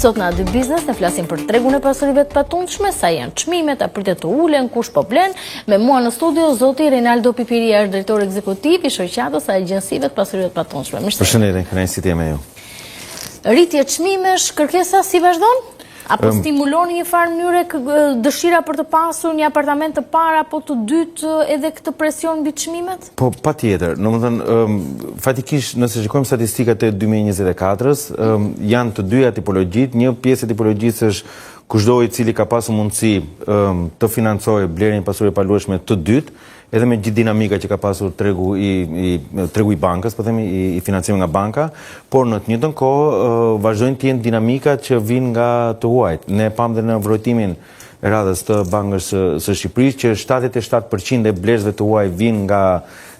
Sot në A2 Business ne flasim për tregun e pasurive të patundshme, sa janë çmimet, a pritet të ulen, kush po blen. Me mua në studio zoti Reinaldo Pipiria është drejtor ekzekutiv i shoqatës së agjencive të pasurive të patundshme. Mirë se. Përshëndetje, kënaqësi të jem me ju. Rritje çmimesh, kërkesa si vazhdon? Apo stimulon një farë mënyre dëshira për të pasur një apartament të parë apo të dytë edhe këtë presion mbi çmimet? Po, patjetër. Domethënë, faktikisht, nëse shikojmë statistikat e 2024-ës, janë të dyja tipologjitë. Një pjesë e tipologjisë është kushdo i cili ka pasur mundësi të financojë blerjen e pasurisë paluajtshme të dytë, edhe me gjithë dinamika që ka pasur tregu i, i tregu i bankës, po themi i, i financimit nga banka, por në të njëjtën kohë vazhdojnë të jenë dinamika që vijnë nga të huajt. Ne pamë dhe në vrojtimin e radhës të Bankës së, së Shqipërisë që 77% e blerësve të huaj vijnë nga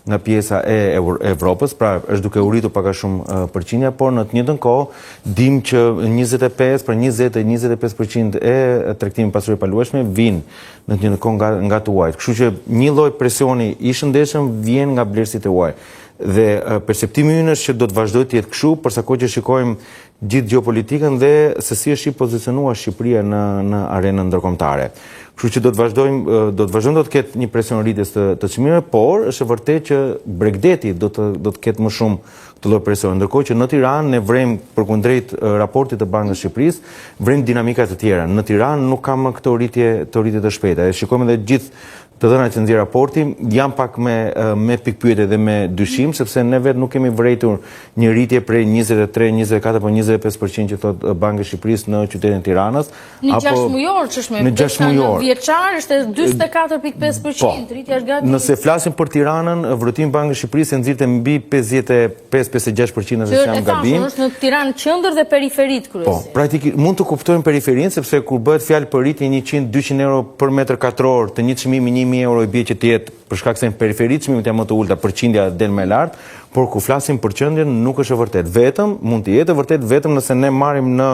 nga pjesa e Evropës, pra është duke u rritur pak a shumë përqindja, por në të njëjtën kohë dim që 25, pra 20 e 25% e tregtimit pasurive paluajtshme vijnë në të njëjtën kohë nga nga të huajt. Kështu që një lloj presioni i shëndetshëm vjen nga blerësit e huaj. Dhe perceptimi ynë është që do të vazhdojë të jetë kështu, për sa kohë që shikojmë gjithë gjeopolitikën dhe se si është i pozicionuar Shqipëria në në arenën ndërkombëtare. Kështu që do të vazhdojmë do të vazhdojmë do të ketë një presion rritës të të çmimeve, por është e vërtetë që bregdeti do të do të ketë më shumë këtë lloj presioni. Ndërkohë që në Tiranë ne vrejmë përkundrejt raportit të Bankës së Shqipërisë, vrejmë dinamika të tjera. Në Tiranë nuk ka më këto rritje të rritje të shpejta. E shikojmë edhe gjithë të dhënat që nxjerr raporti janë pak me me pikëpyetje dhe me dyshim sepse ne vetë nuk kemi vërejtur një rritje prej 23, 24 apo 25% që thotë Banka e Shqipërisë në qytetin e Tiranës. Në gjashtëmujor që është me në gjashtëmujor. Në vjeçar është 44.5%, po, rritja është gati. Nëse flasim për Tiranën, vrojtimi i Bankës së Shqipërisë e nxirrte mbi 55-56% nëse s'jam gabim. Është në Tiranë qendër dhe periferitë kryesisht. Po, praktikisht mund të kuptojmë periferinë sepse kur bëhet fjalë për rritje 100-200 euro për metër katror të një çmimi 1000 euro i bie që të jetë për shkak se në periferi çmimet janë më të ulëta, përqindja del më e lartë, por kur flasim për qendrën nuk është e vërtetë. Vetëm mund të jetë e vërtetë vetëm nëse ne marrim në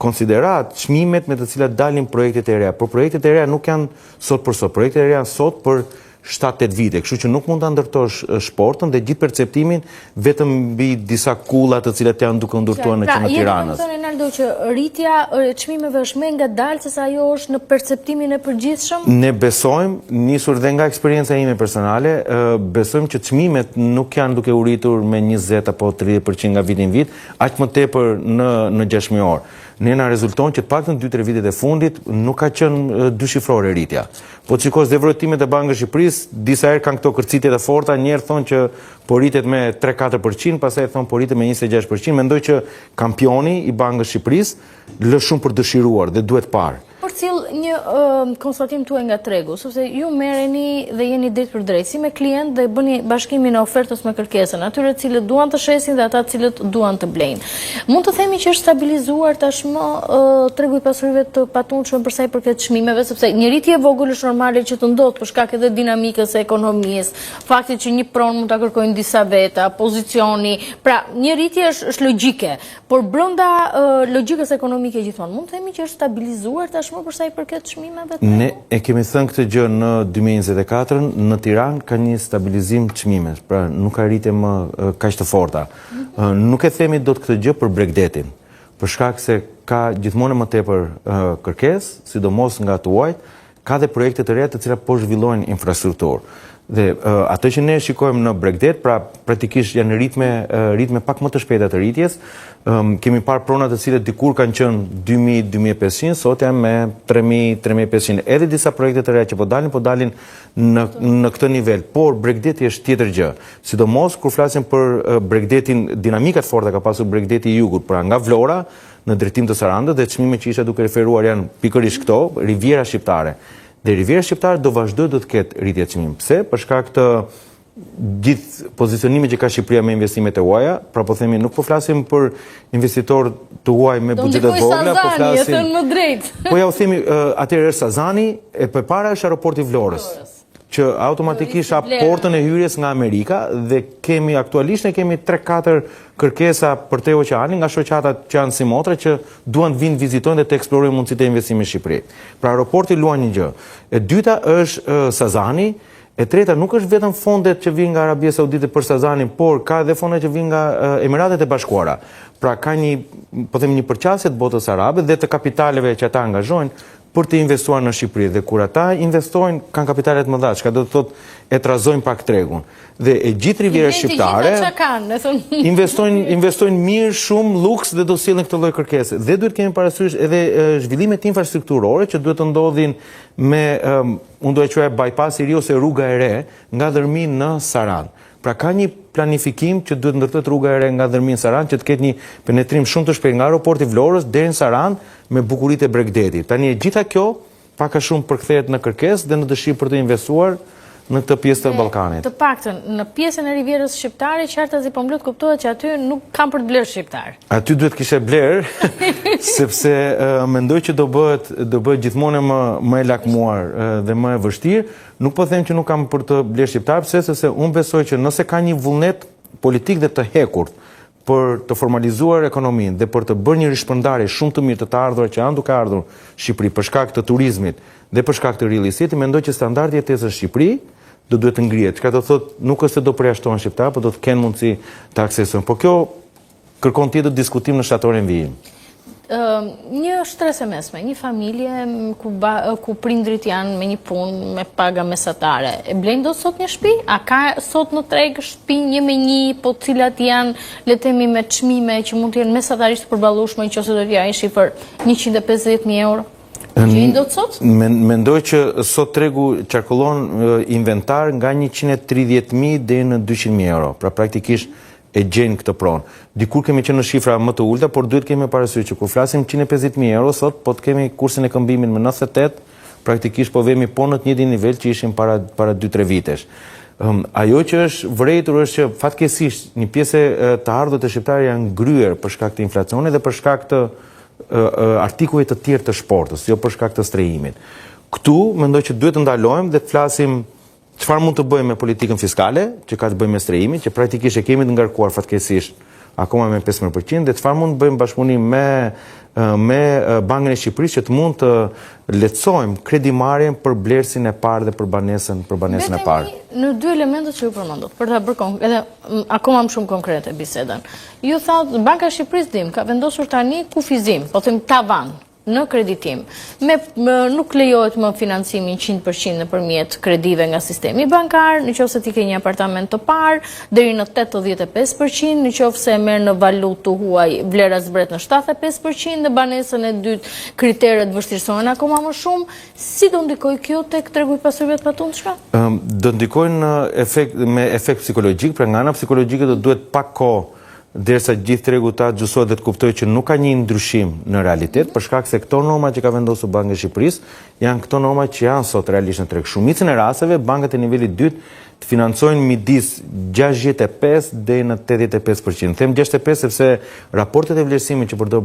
konsideratë çmimet me të cilat dalin projektet e reja, por projektet e reja nuk janë sot për sot, projektet e reja janë sot për 7-8 vite, kështu që nuk mund ta ndërtosh shportën dhe gjithë perceptimin vetëm mbi disa kulla të cilat janë duke u ndërtuar në qendër të Tiranës. Pra, jeni duke thënë Renaldo që rritja e çmimeve është më ngadalë se sa ajo është në perceptimin e përgjithshëm? Ne besojmë, nisur dhe nga eksperienca ime personale, besojmë që çmimet nuk janë duke u rritur me 20 apo 30% nga viti në vit, aq më tepër në në gjashtëmujor. Ne na rezulton që të paktën 2-3 vitet e fundit nuk ka qenë dyshifrore rritja. Po të shikosh dhe vrojtimet e Bankës së Shqipërisë, disa herë kanë këto kërcitje të forta, një herë thonë që po rritet me 3-4%, pastaj thonë po rritet me 26%. Mendoj që kampioni i Bankës së Shqipërisë lë shumë për dëshiruar dhe duhet parë. Përcjell një konstatim tuaj nga tregu, sepse ju merreni dhe jeni drejtpërdrejt, si me klient dhe bëni bashkimin e ofertës me kërkesën, atyre të cilët duan të shesin dhe ata të cilët duan të blejnë. Mund të themi që është stabilizuar tashmë tregu i pasurive të patundshme për sa i përket çmimeve, sepse një rritje e vogël është normale që të ndodhë për shkak edhe dinamikës së ekonomisë, faktit që një pronë mund ta kërkojnë disa veta, pozicioni, pra një rritje është është logjike. Por brenda logjikës ekonomike gjithmonë, mund të themi që është stabilizuar tashmë për sa i përket çmimeve të Ne e kemi thënë këtë gjë në 2024, në Tiranë ka një stabilizim çmimesh, pra nuk ka rritje më kaq të forta. Mhm. Nuk e themi dot këtë gjë për bregdetin, për shkak se ka gjithmonë më tepër kërkesë, sidomos nga të huajt, Ka dhe projekte të reja të cilat po zhvillojnë infrastrukturë. Dhe atë që ne shikojmë në bregdet, pra praktikisht janë ritme ritme pak më të shpejta të rritjes. Kemi parë prona të cilat dikur kanë qenë 2000, 2500, sot janë me 3000, 3500. Edhe disa projekte të reja që po dalin, po dalin në në këtë nivel. Por bregdeti është tjetër gjë. Sidomos kur flasim për bregdetin, dinamika të forta ka pasur bregdeti i jugut, pra nga Vlora në drejtim të Sarandës dhe çmimet që isha duke referuar janë pikërisht këto, Riviera Shqiptare. Dhe Riviera Shqiptare do vazhdojë do të ketë rritje çmimi. Pse? Për shkak të gjithë pozicionimit që ka Shqipëria me investimet e huaja, pra po themi nuk po flasim për investitorë të huaj me buxhete të vogla, po flasim. Më drejt. Po ja u themi, atëherë është Sazani, e përpara është aeroporti i Vlorës. që automatikisht hap portën e hyrjes nga Amerika dhe kemi aktualisht ne kemi 3-4 kërkesa përtej oqeanit nga shoqatat që janë simotra që duan të vinë vizitojnë dhe të eksplorojnë mundësitë e investimit në Shqipëri. Pra aeroporti luan një gjë. E dyta është Sazani. E treta, nuk është vetëm fondet që vijnë nga Arabia Saudite për Sazanin, por ka edhe fonde që vijnë nga Emiratet e Bashkuara. Pra ka një, po themi një përqasje të botës arabe dhe të kapitaleve që ata angazhojnë për të investuar në Shqipëri dhe kur ata investojnë kanë kapitale të mëdha, çka do të thotë e trazojnë pak tregun. Dhe e gjithë Riviera Shqiptare investojnë investojnë mirë shumë luks dhe do sjellin këtë lloj kërkese. Dhe duhet kemi parasysh edhe zhvillimet infrastrukturore që duhet të ndodhin me um, unë do e quaja bypass i ri ose rruga e re nga Dhërmi në Sarandë. Pra ka një planifikim që duhet ndërtohet rruga e re nga Dhërmi në Sarandë që të ketë një penetrim shumë të shpejtë nga aeroporti i Vlorës deri në Sarandë me bukuritë e bregdetit. Tani e gjitha kjo pak a shumë përkthehet në kërkesë dhe në dëshirë për të investuar në këtë pjesë të Ballkanit. Të paktën në pjesën e Rivierës Shqiptare qartazi po më lë të kuptohet që aty nuk kanë për të blerë shqiptarë. Aty duhet kishte blerë, sepse mendoj që do bëhet do bëhet gjithmonë më më e lakmuar dhe më e vështirë. Nuk po them që nuk kanë për të blerë shqiptarë, pse sepse unë besoj që nëse ka një vullnet politik dhe të hekurt për të formalizuar ekonominë dhe për të bërë një rishpërndarje shumë të mirë të të ardhurave që janë duke ardhur në Shqipëri për shkak të turizmit dhe për shkak të real estate, mendoj që standardi i jetesës në Shqipëri do duhet të ngrihet. Çka do thotë nuk është se do përjashtohen shqiptarë, por do të kenë mundësi të aksesojnë. Por kjo kërkon tjetër diskutim në shtatorin në vijim. Një shtresë e mesme, një familje ku, ba, ku prindrit janë me një punë me paga mesatare. E blejnë dot sot një shtëpi? A ka sot në treg shtëpi një me një, po të cilat janë, le të themi me çmime që mund të jenë mesatarisht të përballueshme nëse do të japin shifër 150.000 euro? Gjejnë dot sot? Mendoj që sot tregu qarkullon inventar nga 130.000 deri në 200.000 euro. Pra praktikisht e gjejnë këtë pronë. Dikur kemi qenë në shifra më të ulëta, por duhet kemi parasysh që kur flasim 150.000 euro sot, po të kemi kursin e këmbimit me 98, praktikisht po vemi po në të njëjtin nivel që ishim para para 2-3 vitesh. Um, ajo që është vërejtur është që fatkeqësisht një pjesë e të ardhurat e shqiptarëve janë ngryer për shkak të inflacionit dhe për shkak të artikujve të tjerë të shportës, jo për shkak të strehimit. Këtu mendoj që duhet të ndalojmë dhe të flasim çfarë mund të bëjmë me politikën fiskale, që ka të bëjë me strehimin, që praktikisht e kemi të ngarkuar fatkeqësisht akoma me 15% dhe çfarë mund të bëjmë bashkëpunim me me Bankën e Shqipërisë që të mund të lehtësojmë kredimarrjen për blerësin e parë dhe për banesën për banesën e parë. Në dy elementet që ju përmendët, për ta bërë edhe akoma më shumë konkrete bisedën. Ju thatë Banka e Shqipërisë dim ka vendosur tani kufizim, po them tavan në kreditim. Me, me nuk lejohet më financimi 100% nëpërmjet kredive nga sistemi bankar, në qoftë se ti ke një apartament të parë, deri në 85%, në qoftë se e merr në valutë të huaj, vlera zbret në 75%, në banesën e dytë kriteret vështirësohen akoma më shumë. Si do ndikojë kjo tek tregu i pasurive të patundshme? Do ndikojë në efekt me efekt psikologjik, pra nga ana psikologjike do duhet pak kohë derisa gjithë tregu të axhustohet dhe të kuptojë që nuk ka një ndryshim në realitet, për shkak se këto norma që ka vendosur Banka e Shqipërisë janë këto norma që janë sot realisht në treg. Shumicën e rasteve bankat e nivelit dytë të financojnë midis 65 deri në 85%. Them 65 sepse raportet e vlerësimit që përdor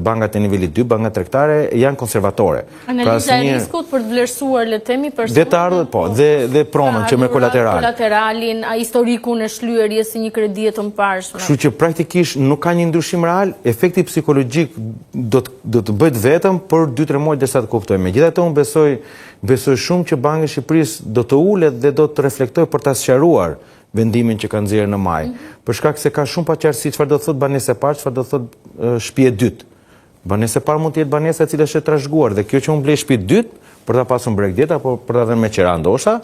bankat e nivelit 2, bankat tregtare janë konservatore. Analiza e riskut për të vlerësuar, le të themi, personin. Dhe të ardhur, po, dhe dhe pronën që me kolateral. Kolateralin, a historikun e shlyerjes së një kredie të mëparshme. Kështu që praktikisht nuk ka një ndryshim real, efekti psikologjik do të do të bëhet vetëm për 2-3 muaj derisa të kuptojmë. Megjithatë unë besoj besoj shumë që Banka e Shqipërisë do të ulet dhe do të reflektojë për ta sqaruar vendimin që ka nxjerrë në maj. Mm -hmm. Për shkak se ka shumë paqartësi çfarë do të thotë banesë e parë, çfarë do të thotë shtëpi e dytë. Banesë e parë mund të jetë banesa e cila është e trashëguar dhe kjo që unë blej shtëpi të dytë për ta pasur në bregdet apo për ta dhënë me qira ndoshta,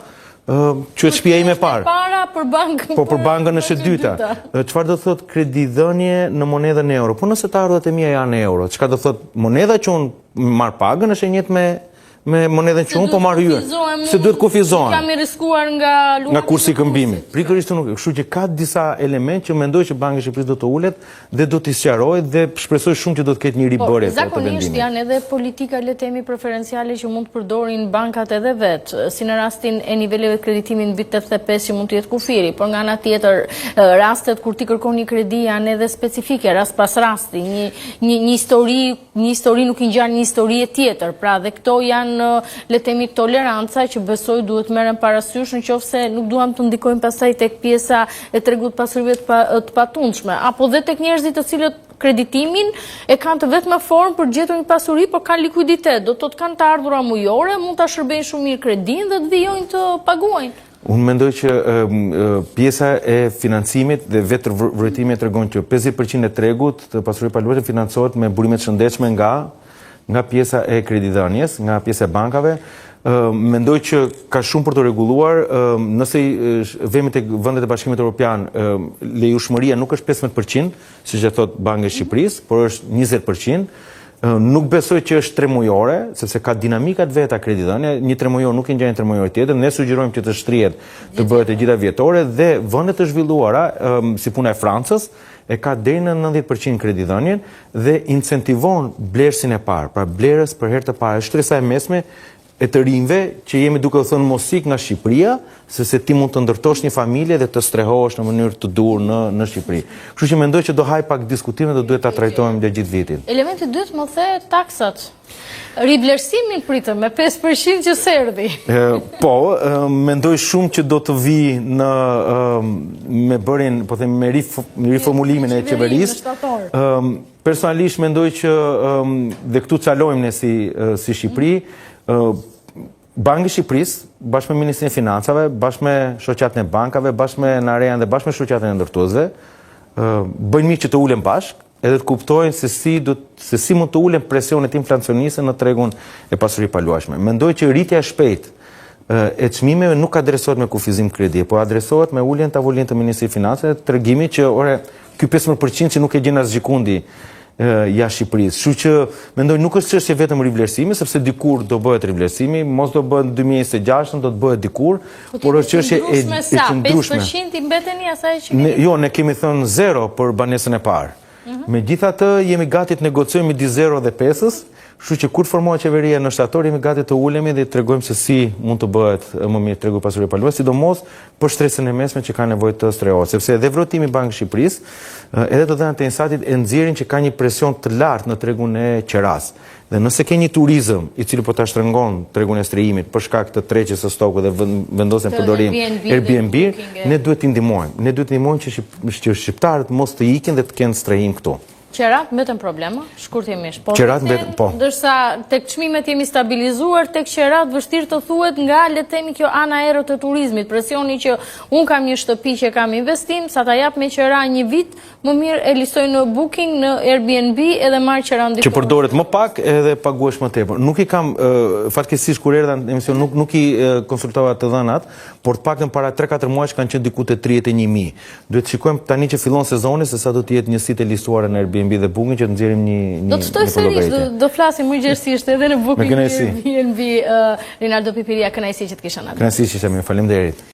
ë quhet shtëpia ime e parë. Para për bankën. Po për bankën është e dyta. Çfarë do të thotë kredidhënie në monedhën euro? Po nëse të ardhurat e mia janë euro, çka do thotë monedha që unë marr pagën është e njëjtë me me monedhën që unë po marr hyrë. Se duhet kufizohem. Jam i riskuar nga nga kursi i këmbimit. Pikërisht nuk, kështu që ka disa elementë që mendoj që Banka e Shqipërisë do të ulet dhe do t'i sqarojë dhe shpresoj shumë që do të ketë një po, ribërje të vendimit. Zakonisht janë edhe politika le të themi preferenciale që mund të përdorin bankat edhe vetë, si në rastin e niveleve të kreditimit mbi 85 që mund të jetë kufiri, por nga ana tjetër rastet kur ti kërkon një kredi janë edhe specifike, rast pas rasti, një një një histori Një histori nuk i ngjan një historie tjetër, pra dhe këto janë, le të themi, toleranca që besoj duhet merren parasysh në qoftë se nuk duam të ndikojmë pastaj tek pjesa e tregut të pasurive të patundshme, apo dhe tek njerëzit të cilët kreditimin e kanë të vetme formë për të gjetur një pasuri, por kanë likuiditet, do të thotë kanë të ardhura mujore, mund ta shërbejnë shumë mirë kredinë dhe të vijojnë të paguajnë. Unë mendoj që pjesa e financimit dhe vetë vrojtimi e tregon që 50% e tregut të pasurive të paluajtshme financohet me burime të shëndetshme nga nga pjesa e kredidhënies, nga pjesa e bankave. Mendoj që ka shumë për të rregulluar, nëse vemi tek vendet e Bashkimit Evropian, lejueshmëria nuk është 15%, siç e thotë Banka e Shqipërisë, por është 20%. Nuk besoj që është tremujore, sepse ka dinamikat veta kredidhënia, një tremujor nuk i ngjan një tremujor tjetër, ne sugjerojmë që të shtrihet të bëhet e gjitha vjetore dhe vendet e zhvilluara, si puna e Francës, e ka deri në 90% kredidhënien dhe incentivon blerësin e parë, pra blerës për herë të parë, shtresa e mesme e të rinjve që jemi duke u thënë mos ik nga Shqipëria, sepse ti mund të ndërtosh një familje dhe të strehohesh në mënyrë të duhur në në Shqipëri. Kështu që mendoj që do hajë pak diskutime dhe duhet ta trajtojmë gjatë gjithë vitit. Elementi i dytë më the taksat. Rivlerësimin pritëm me 5% që s'erdhi. Po, mendoj shumë që do të vijë në me bërjen, po themi me riformulimin e qeverisë. Personalisht mendoj që dhe këtu çalojmë ne si si Shqipëri, Banka e Shqipërisë, bashkë me Ministrinë e Financave, bashkë me Shoqatën e Bankave, bashkë me NAREA-n dhe bashkë me Shoqatën e Ndërtuesve, bëjnë mirë që të ulen bashkë, edhe të kuptojnë se si do se si mund të ulen presionet inflacioniste në tregun e pasurive të paluajtshme. Mendoj që rritja e shpejtë e çmimeve nuk adresohet me kufizim kredie, por adresohet me uljen në tavolinë të Ministrisë së Financave, tregimi që ore ky 15% që nuk e gjen asgjëkundi jashtë Shqipërisë. Kështu që mendoj nuk është çështje vetëm rivlerësimi, sepse dikur do bëhet rivlerësimi, mos do bëhet në 2026, do të bëhet dikur, po por është çështje e e qëndrueshme. 5% i mbeteni asaj që ne, Jo, ne kemi thënë zero për banesën e parë. Mhm. Megjithatë, jemi gati të negociojmë midis 0 dhe 5-ës, kështu që kur të formohet qeveria në shtator, jemi gati të ulemi dhe të tregojmë se si mund të bëhet më mirë tregu i pasurive të paluajtshme, sidomos për shtresën e mesme që ka nevojë të strehohet, sepse edhe vrojtimi i Bankës së Shqipërisë, edhe të dhënat e Insatit e nxjerrin që ka një presion të lartë në tregun e qerasë. Dhe nëse ke një turizëm i cili po ta shtrëngon tregun e strehimit për shkak të tërheqjes së stokut dhe vendosjen në përdorim Airbnb, ne duhet t'i ndihmojmë. Ne duhet t'i ndihmojmë që, që shqiptarët mos të ikin dhe të kenë strehim këtu. Qeratë mbeten problem, shkurtimisht. Po, qeratë mbeten, po. Ndërsa tek çmimet jemi stabilizuar, tek qeratë vështirë të thuhet nga le të themi kjo ana e errët e turizmit, presioni që unë kam një shtëpi që kam investim, sa ta jap me qera një vit, Më mirë e listoj në Booking, në Airbnb edhe marr qeranë diku. Që përdoret më pak edhe paguhesh më tepër. Nuk i kam, fatkeqësisht kur erdha në emision nuk nuk i konsultova të dhënat, por të paktën para 3-4 muajsh kanë qenë diku te 31000. Duhet të shikojmë tani që fillon sezoni se sa do të jetë njësitë e listuara në Airbnb dhe Booking që të nxjerrim një një Do të ftoj sërish, do, do flasim më gjerësisht edhe në Booking Airbnb. Rinaldo Pipiria, kënaqësi që të kisha në. Kënaqësi që ishte mirë, faleminderit.